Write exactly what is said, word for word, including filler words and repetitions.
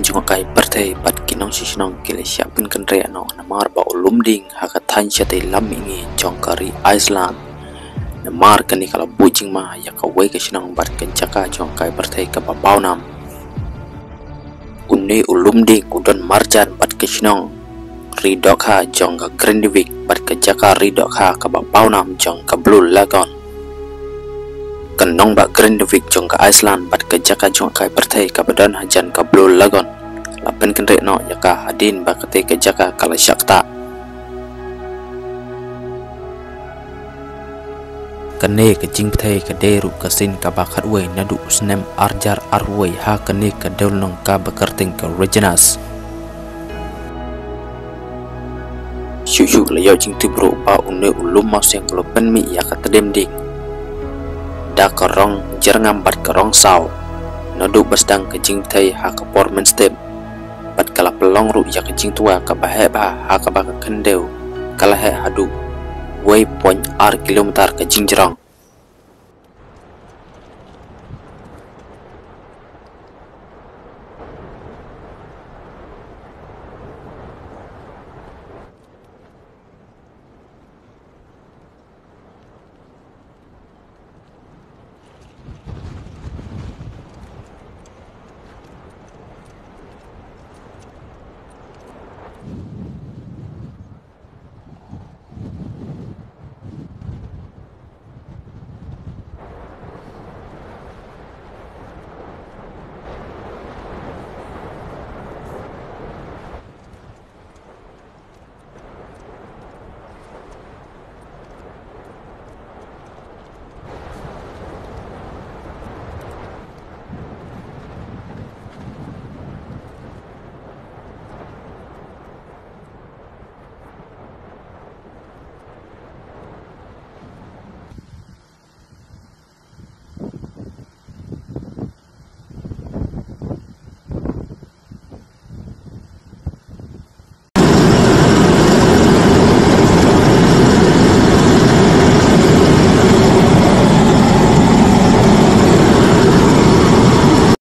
jong ka pyrthei bad ki nongshong shnong ki la shah pynkynriah noh namar ba u lum ding ha ka thaiñ shatei lam mihngi jong ka ri Iceland. Namar kane ka la buh jingma ïa kawei ka shnong bad ka jaka jong ka pyrthei kaba pawnam. Une u lum ding u don marjan bad ka shnong ri dohkha jong ka Grindavik bad ka jaka ri dohkha kaba pawnam jong ka Blue Lagoon. Ka nongbah Grindavik jong ka Iceland bad ka jaka jong ka pyrthei kaba don hajan ka Blue Lagoon la pynkynriah noh ïa ka hadien ba katei ka jaka ka la shah ktah. Kane ka jingpyrthei ka dei ruh ka sien kaba khatwei naduh u snem arhajar arphew wei ha kane ka dewlynnong kaba kyrteng ka Regenness. Shuh shuh la ïoh jingtip ruh ba une u lum mawsiang ka la pynmih ïa ka tdem ding da ka rong jyrngam bad ka rong saw naduh ba sdang ka jingpyrthei ha ka por mynstep. Bad ka la pynlong ruh ïa ka jingtwa kaba heh bha ha kaba ka khyndew ka la heh haduh wei point ar kilometer ka jingjrong.